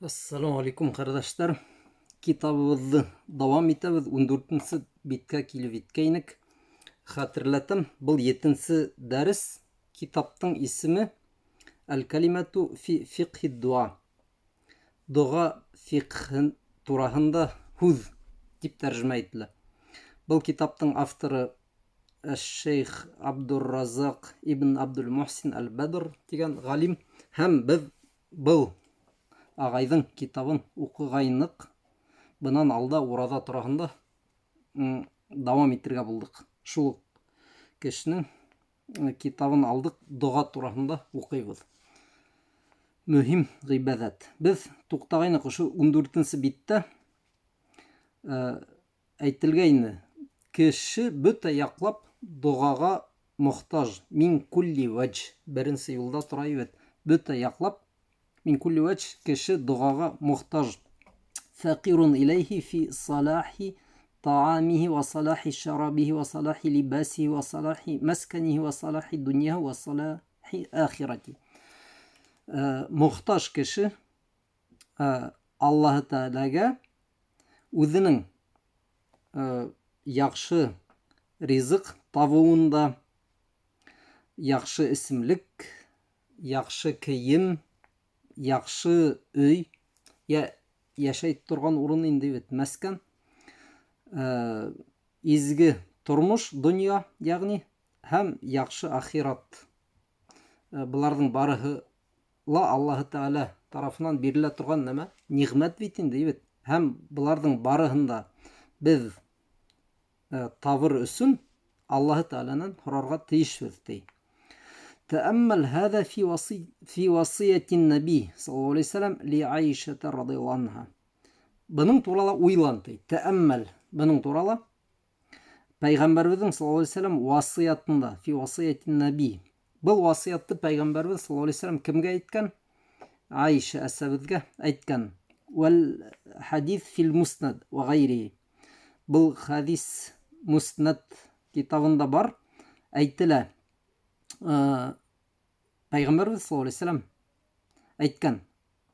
Ассаламу алейкум, ҡәрҙәштәр. Китабыбыҙҙы дауам итәбеҙ. 14-нсе биткә килеп еткәйнек. Хәтерләтәм, был 7-нсе дәрес. Китаптың исеме Әл-калимату фи фиқхи дуа. Доға фиқхы тураһында һүҙ дип тәржемә ителә. Был китаптың авторы Әш-шейх Абдурразаҡ ибн Абдул-Мухсин Әл-Бәдр тигән ғалим һәм беҙ Был ағайҙың китабын уҡығайныҡ. Бынан алда ураҙа тураһында дауам итергә булдыҡ. Шул уҡ кешенең китабын алдыҡ, доға тураһында уҡыйбыҙ. Мөһим ғибәҙәт. Беҙ туҡтағайныҡ ошо 14 биттә әйтелгәйне. Кеше бөтә яҡлап доғаға мохтаж. Мин кулли вәдж. Беренсе юлда тора бит. Бөтә яҡлап мин кулли вәдж кеше доғаға мохтаж. Фәкирун иләйһи фи салахи таамихи ва салахи шарабихи ва салахи либасихи ва салахи мәскәнихи ва салахи дуньяхи ва салахи ахирати. Мохтаж кеше Аллаһы Тәгаләгә үзенең яхшы ризык табуында, яхшы эсемлек, яхшы кейем, яхшы өй, я яшәй торган урын инде бит мәскән, изге тормыш, дөнья, ягъни һәм яхшы ахират. Боларның барыһы ла Аллаһы Тәгалә тарафынан бирелә торган нәмә, нигъмәт бит инде, бит. Һәм боларның барыһын да без э, табыр өсөн Аллаһы Тәгаләнән һорарга тиешбез, ди. Тәәммәл һәҙә фи васи фи васиятин наби саллаллаһу алейһи вәсәләм ли Аишә радыяллаһу анһа. Бының турала уйлан, ди. Тәәммәл бының турала Пәйғәмбәребеҙҙең саллаллаһу алейһи вәсәләм васыятында, фи васыятин наби. Был васыятты пәйғәмбәребеҙ саллаллаһу алейһи вәсәләм кемгә әйткән? Аиша әсәбеҙгә әйткән. Вәл хадис фил муснад ва гайри. Был хадис муснад китабында бар. Әйтелә. Пәйғәмбәребеҙ саллаллаһу алейһи вәсәләм әйткән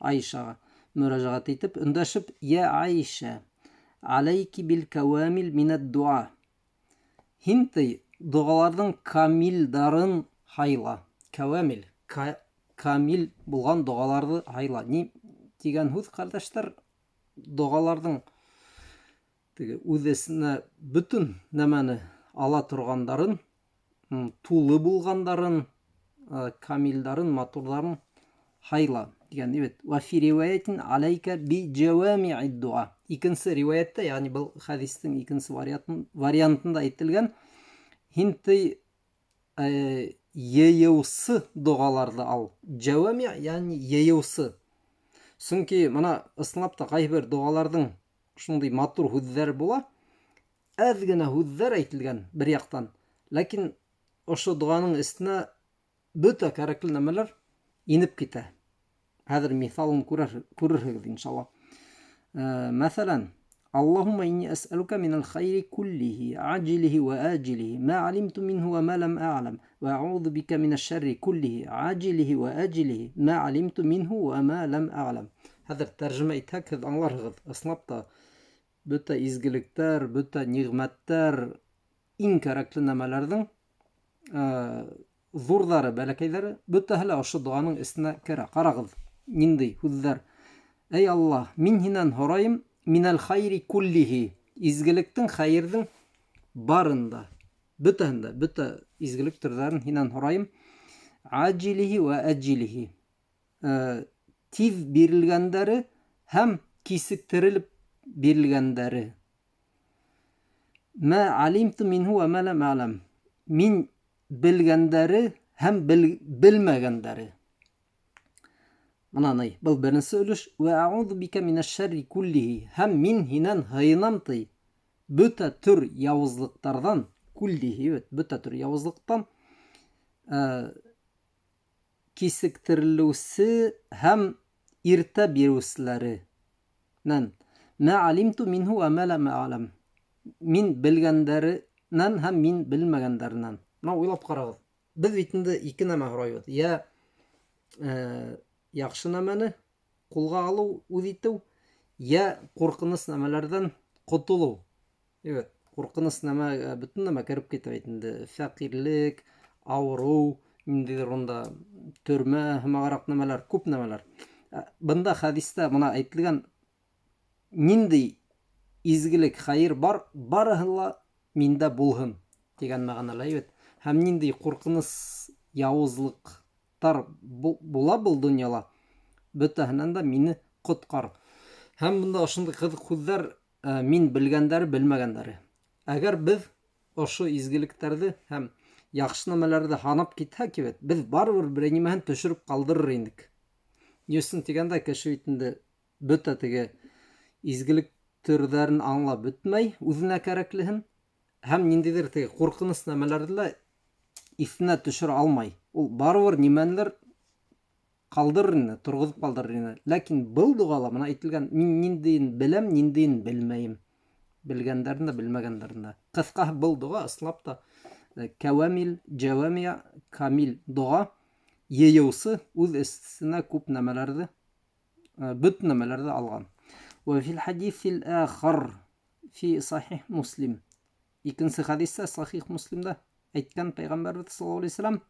Аишаға мөрәжәғәт итеп, өндәшеп, "Йә Аиша, алейки бил кәвамил минәд дуа." Һин ти доғаларҙың камилдарын һайла. Кәвамил, камил булған доғаларҙы һайла. Ни тигән һүҙ, ҡәрҙәштәр? Доғаларҙың теге үҙ эсенә бөтөн нәмәне ала торғандарын тулы булғандарын, камилдарын, матурҙарын һайла дигән бит. Ва фи риваятин алейка би джавами'ид дуа. Икенсе риваяттә, ягъни был хәдистең икенсе вариантында әйтелгән, һин ти йыйыусы доғаларҙы ал. Джавами, ягъни йыйыусы. Сөнки мына ысынлап та ҡайһы бер доғаларҙың шундай матур һүҙҙәре була, әҙ генә һүҙҙәр әйтелгән бер яҡтан, ләкин ошо доғаның эсенә бөтә кәрәкле нәмәләр инеп китә. Хәҙер миҫалын күрерһегеҙ, иншалла. Мәҫәлән, Аллаһумма инни әсәлүкә минәл хайри куллихи, ажилихи ва ажилихи, ма алимту минһу ва ма лам а'лам, ва а'узу бика минәш шәрри куллихи, ажилихи ва ажилихи, ма алимту минһу ва ма лам а'лам. Хәҙер тәржемә итһәк, һеҙ аңларһығыҙ. Ысынлап та, бөтә изгелектәр, бөтә ниғмәттәр, иң кәрәкле нәмәләрҙең ҙурҙары, бәләкәйҙәре, бөтәһе лә ошо доғаның эсенә керә. Ҡарағыҙ, ниндәй һүҙҙәр. Эй Аллаһ, мин һинән һорайым, минәл хайри куллихи, изгелектең, хәйерҙең барын да, бөтәһен дә, бөтә изгелек төрҙәрен һинән һорайым. Ажилихи вә әджилихи, тиҙ бирелгәндәре һәм кисектерелеп бирелгәндәре. Мә алимту минһу вә мә ләм әгъләм. Мин белгәндәре һәм бел, белмәгәндәре. Мына ни, был беренсе өлөш. Вә әғуҙу бикә минәш-шәрри куллихи. Һәм мин һинән һыйынам ти. Бөтә төр яуызлыҡтарҙан, куллихи бит, бөтә төр яуызлыҡтан кисектерелеүсе һәм иртә биреүселәренән. Мә алимту минһу вә мә ләм әгъләм. Мин белгәндәренән һәм мин белмәгәндәренән. Мына уйлап ҡарағыҙ. Беҙ бит инде ике нәмә һорайбыҙ. Йә э, яҡшы нәмәне, ҡулға алыу, үҙ итеү, йә ҡурҡыныс нәмәләрҙән ҡотолоу. Evet, ҡурҡыныс нәмә, бөтөн нәмә кереп китә бит инде. Фәҡирлек, ауырыу, ниндәйҙер унда төрмә һымағыраҡ нәмәләр, күп нәмәләр. Бында хәдистә бына әйтелгән ниндәй изгелек, хәйер бар, барыһы ла миндә булһын тигән мәғәнәлә бит. Һәм ниндәй ҡурҡыныс яуызлыҡтар була был донъяла, бөтәһенән дә мине ҡотҡар. Һәм бында ошондай ҡыҙыҡ һүҙҙәр, мин белгәндәре, белмәгәндәре. Әгәр беҙ ошо изгелектәрҙе һәм яҡшы нәмәләрҙе һанап китһәк бит, беҙ барыбер берәй нимәһен төшөрөп ҡалдырыр инек. Ни өсөн тигәндә, кеше бит инде бөтә теге изгелек төрҙәрен аңлап бөтмәй, үҙенә кәрәклеһен, һәм ниндәйҙер теге ҡурҡыныс нәмәләрҙе лә иҫенә төшөрә алмай. Ул барыбер нимәнелер ҡалдырыр ине, торғоҙоп ҡалдырыр ине. Ләкин был доғала бына әйтелгән, мин ниндәйен беләм, ниндәйен белмәйем. Белгәндәрен дә, белмәгәндәрен дә. Ҡыҫҡаһы, был доға ысынлап та кәүәмил, джәүәмиә, камил доға, йыйыусы, үҙ эсенә күп нәмәләрҙе, бөтөн нәмәләрҙе алған. Вә фил хадисил ахар фи сахих Муслим. Икенсе хәдистә сахих Муслимда әйткән пәйғәмбәрбеҙ саллаллаһу алейһи вәсәләм: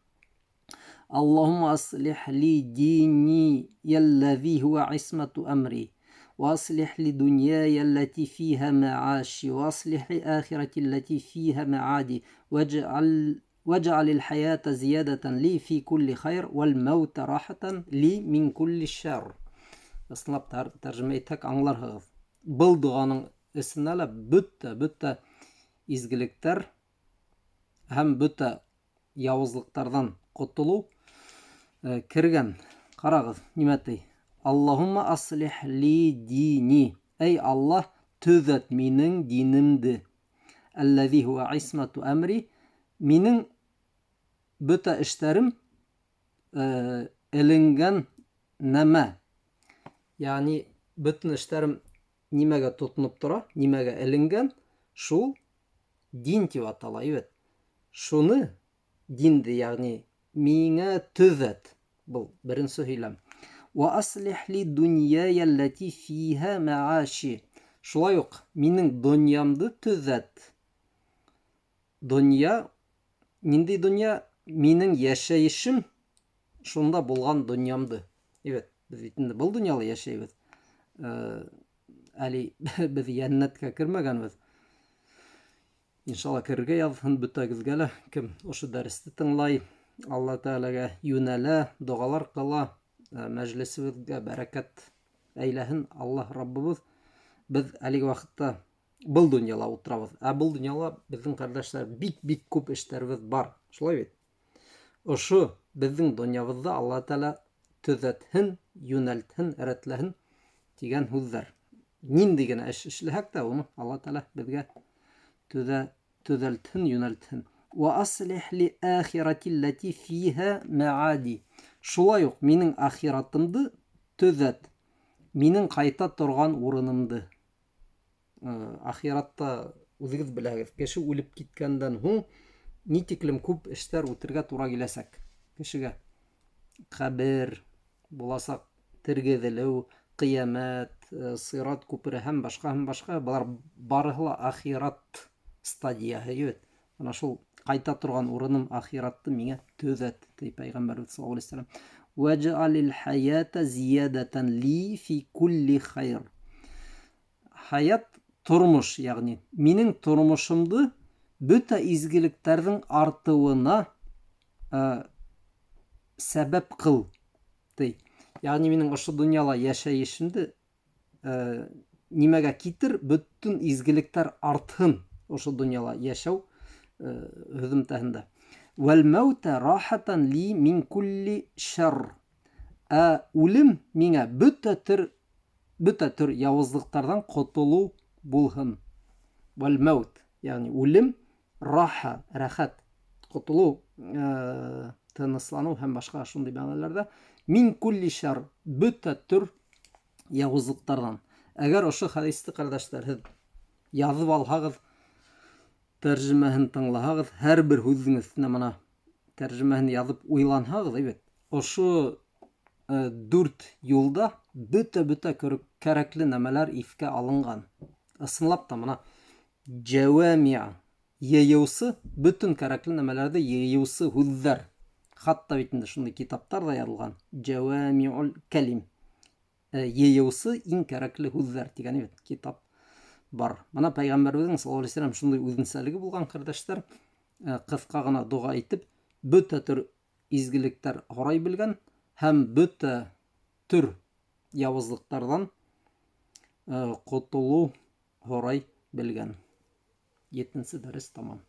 Аллаһумма аслих ли дини яллази хуа исмату амри ва аслих ли дуньяя аллати фиха мааши ва аслих ли ахирати аллати фиха маади واجعل الحياة زيادة لي في كل خير والموت راحة لي من كل شر. Ысынлап тәржемә итһәк аңларһығыҙ. Был доғаның эсенә лә бөтә изгелектәр һәм бөтә яуызлыҡтарҙан ҡотолоу кергән. Ҡарағыҙ, нимә ти? Аллаһумма аслих ли дини. Эй Аллаһ, төҙәт минең динемде. Аллази хуа исмату амри. Минең бөтә эштәрем эленгән нәмә. Ягъни бөтөн эштәрем нимәгә тотоноп тора, нимәгә эленгән, шул дин тип атала, бит. Шуны динде, ягъни миңә төҙәт. Был беренсе һөйләм. Ва аслих ли дуньяя аллати фиха мааши. Шулай уҡ минең донъямды төҙәт. Донъя, ниндәй донъя? Минең йәшәйешем шунда булған донъямды. Evet, беҙ бит инде был донъяла йәшәйбеҙ. Әле беҙ йәннәткә кермәгәнбеҙ. Иншалла керергә яҙһын бөтәгеҙгә лә. Кем ошо дәресте тыңлай, Алла Тәғәләгә йүнәлә, доғалар ҡыла, мәжлесебеҙгә бәрәкәт әйләһен Аллаһ Раббыбыҙ. Беҙ әлеге ваҡытта был донъяла ултырабыҙ. Ә был донъяла беҙҙең ҡәрҙәштәр бик-бик күп эштәребеҙ бар. Шулай бит? Ошо беҙҙең донъябыҙҙы Алла Тәғәлә төҙәтһен, йүнәлтһен, рәтләһен тигән һүҙҙәр. Ниндәй генә эш эшләһәк тә, уны Алла Тәғәлә беҙгә төҙәлтһен, йүнәлтһен. Ва аслих ли ахирати аллати фиха маади. Шулай уҡ минең ахиратымды төҙәт. Минең ҡайта торған урынымды. Ахиратта үҙегеҙ беләһегеҙ, кеше үлеп киткәндән һуң ни тиклем күп эштәр үтергә тура киләсәк кешегә. Ҡәбер, буласаҡ тергеҙелеү, ҡиәмәт, сират күпере һәм башҡа, һәм башҡа. Былар барыһы ла ахират стадияһы бит. Бына шул ҡайта торған урыным ахиратты миңә төҙәт, ти пәйғәмбәрбеҙ саллаллаһу алейһи вәсәләм. Вәжғәлил хаята зиядатан ли фи кулли хайр. Хаят тормош, ягъни минең тормошомдо бөтә изгелектәрҙең артыуына сәбәп ҡыл, ти. Ягъни минең ошо донъяла йәшәйешемде нимәгә китер, бөтөн изгелектәр артһын ошо донъяла йәшәү һөҙөмтәһендә. Вәл мәүтә рахатан ли мин кулли шәр. Ә үлем миңә бөтә төр яуызлыҡтарҙан ҡотолоу булһын. Вәл мәүт, ягъни үлем, раха, рәхәт, ҡотолоу, тынысланыу һәм башҡа шундай мәғәнәләрҙә. Мин кулли шәр, бөтә төр яуызлыҡтарҙан. Әгәр ошо хәдисте, ҡәрҙәштәр, һеҙ яҙып алһағыҙ, тәржемәһен тыңлаһағыҙ, һәр бер һүҙҙең өҫтөнә мына тәржемәһен яҙып уйланһағыҙ, әйбәт. Ошо дүрт юлда Бөтә-бөтә кәрәкле нәмәләр иҫкә алынған. Ысынлап та мына җәвәмиә йыйыусы, бөтөн кәрәкле нәмәләрҙе йыйыусы һүҙҙәр. Хатта бит инде шундай китаптар ҙа яҙылған. Җәвәмиул кәлим. Йыйыусы иң кәрәкле һүҙҙәр тигән бит китап бар. Мына пәйғәмбәребеҙҙең саллаллаһу алейһи вәсәлләм шундай үҙенсәлеге булған, ҡәрҙәштәр, ҡыҫҡа ғына доға итеп, бөтә төр изгелектәр һорай белгән һәм бөтә төр яуызлыҡтарҙан ҡотолоу һорай белгән. Етенсе дәрес тамам.